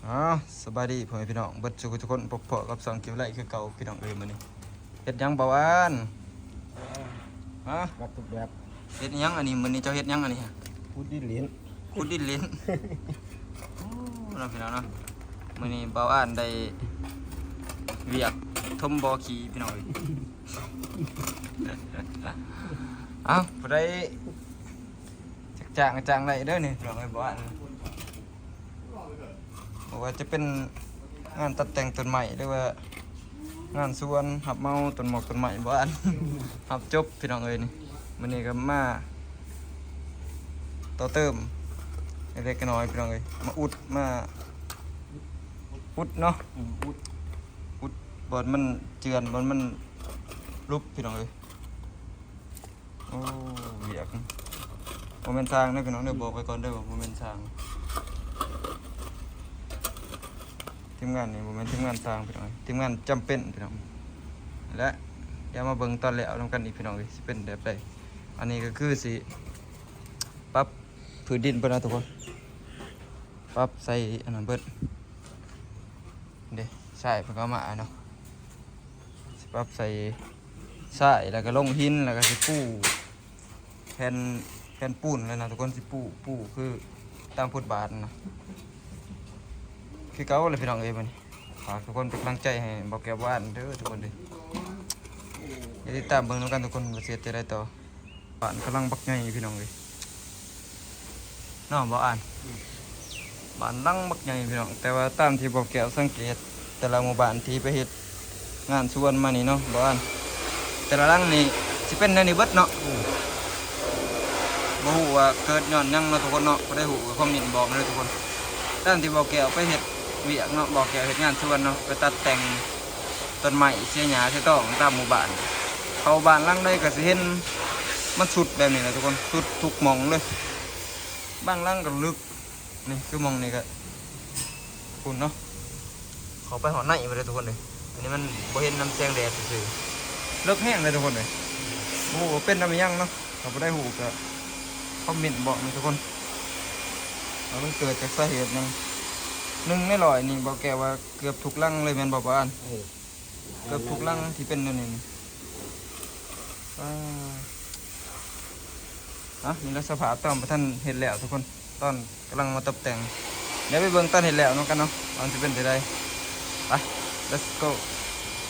ອ້າວ ສະບາຍດີພໍ່ແມ່ພີ່ນ້ອງເບິດສູ່ທຸກຄົນ ພົບພໍ້ກັບຊ່ອງເກັບໄລຄືເກົ່າພີ່ນ້ອງເອີຍ. ມື້ນີ້ເຮັດຫຍັງບ່າວອານ? ຮະ? ວັດທຸກແບບ. ເຮັດຫຍັງອັນນີ້? ມື້ນີ້ເຈົ້າເຮັດຫຍັງອັນນີ້? ຂຸດດິນຫຼິ້ນ. ຂຸດດິນຫຼິ້ນ. ໂອ້ ເນາະພີ່ນ້ອງເນາະ, ມື້ນີ້ບ່າວອານໄດ້ວຽກຖົມບໍ່ຂີ້ພີ່ນ້ອງເອີຍ. ເອົ້າ ຜູ້ໃດຈັກຈ້າງກໍຈ້າງໄດ້ເດີນີ້ພີ່ນ້ອງເອີຍ. ບ່າວອານ ບໍ່ວ່າຈະເປັນງານຕັດແຕ່ງຕົ້ນໄມ້ ຫຼືວ່າງານສວນ ຮັບເໝົາຕົ້ນໝອກຕົ້ນໄມ້ ບ່າວອານຮັບຈົບພີ່ນ້ອງເອີຍ. ນີ້ ມື້ນີ້ກໍມາຕໍ່ເຕີມເລັກໆນ້ອຍໆພີ່ນ້ອງເອີຍ, ມາອຸດ ມາອຸດເນາະ. ອືມ ອຸດ ອຸດບ່ອນມັນເຈື່ອນ ບ່ອນມັນຫຼຸບພີ່ນ້ອງເອີຍ. ໂອ້ ວຽກ ບໍ່ແມ່ນຊ່າງເດີພີ່ນ້ອງເດີ, ບອກໄວ້ກ່ອນເດີວ່າບໍ່ແມ່ນຊ່າງ. ທີມງານນີ້ບໍ່ແມ່ນທີມງານຊ່າງພີ່ນ້ອງ, ທີມງານຈຳເປັນພີ່ນ້ອງ. ແລະ ດຽວມາເບິ່ງຕອນແລ້ວນຳກັນອີກພີ່ນ້ອງເອີຍ ຊິເປັນແບບໃດ. ອັນນີ້ກໍຄືຊິປັບພື້ນດິນເພິ່ນເນາະທຸກຄົນ, ປັບໃສ່ອັນນັ້ນເບິດເດ້. ຊາຍເພິ່ນກໍເອົາມາເນາະ, ຊິປັບໃສ່ຊາຍ ແລ້ວກໍລົງຫີນ ແລ້ວກໍຊິປູແຜ່ນ ແຜ່ນປູນເລີຍນະທຸກຄົນ. ຊິປູ ປູຄືຕາມຟຸດບາດນະ ຄືເກົ່າແຫຼະພີ່ນ້ອງເອີຍ. ມື້ນີ້ຝາກທຸກຄົນເປັນກຳລັງໃຈໃຫ້ບ່າວແກ້ວ ບ່າວອານເດີທຸກຄົນເດີ. ດຽວຕິດຕາມເບິ່ງນຳກັນທຸກຄົນວ່າຊິເຮັດຈັ່ງໃດຕໍ່. ບ້ານກຳລັງບັກໃຫຍ່ພີ່ນ້ອງເອີຍ ເນາະ ບ່າວອານ. ອືມ ບ້ານຫຼັງບັກໃຫຍ່ພີ່ນ້ອງ, ແຕ່ວ່າຕາມທີ່ບ່າວແກ້ວສັງເກດ ແຕ່ລະໝູ່ບ້ານທີ່ໄປເຮັດງານສວນມານີ້ເນາະ ບ່າວອານ, ແຕ່ລະຫຼັງນີ້ຊິເປັນແນວນີ້ເບິດເນາະ. ອືມ ບໍ່ຮູ້ວ່າເກີດຍ້ອນຫຍັງເນາະທຸກຄົນເນາະ, ຜູ້ໃດຮູ້ກໍຄອມເມັນບອກເດີທຸກຄົນ. ຕາມທີ່ບ່າວແກ້ວໄປເຮັດວຽກເນາະ, ບ່າວແກ້ວເຮັດງານສວນເນາະ, ໄປຕັດແຕ່ງ ຕົ້ນໄມ້ເສຍຫຍ້າເສຍຕອງຕາມໝູ່ບ້ານ. ເຂົ້າບ້ານຫຼັງໃດກໍຊິເຫັນມັນຊຸດແບບນີ້ແຫຼະທຸກຄົນ, ຊຸດທຸກໝ່ອງເລີຍ. ບາງຫຼັງກໍເລິກ, ນີ້ຄືໝ່ອງນີ້ກໍພຸ້ນເນາະ, ເຂົ້າໄປຮອດໃນພຸ້ນເດ້ທຸກຄົນເອີຍ. ອັນນີ້ມັນບໍ່ເຫັນນຳແສງແດດຊື່ໆ, ເລິກແຮງເລີຍທຸກຄົນເອີຍ. ບໍ່ຮູ້ວ່າເປັນນຳອີ່ຫຍັງເນາະ, ຖ້າຜູ້ໃດຮູ້ກໍຄອມເມັນບອກແດ່ທຸກຄົນ ວ່າມັນເກີດຈາກສາເຫດຫຍັງ. ໜຶ່ງໃນຮ້ອຍນີ້ ບ່າວແກ້ວວ່າເກືອບທຸກຫຼັງເລີຍແມ່ນບໍ່ ບ່າວອານ? ເອີ ເກືອບທຸກຫຼັງທີ່ເປັນແນວນີ້ນີ້. ອ່າ ອ່ະ ນີ້ລະສະພາບຕອນບໍ່ທັນເຮັດແລ້ວທຸກຄົນ, ຕອນກຳລັງມາຕົບແຕ່ງ. ດຽວໄປເບິ່ງຕອນເຮັດແລ້ວນຳກັນເນາະ ວ່າມັນຊິເປັນຈັ່ງໃດ. ໄປ let's go.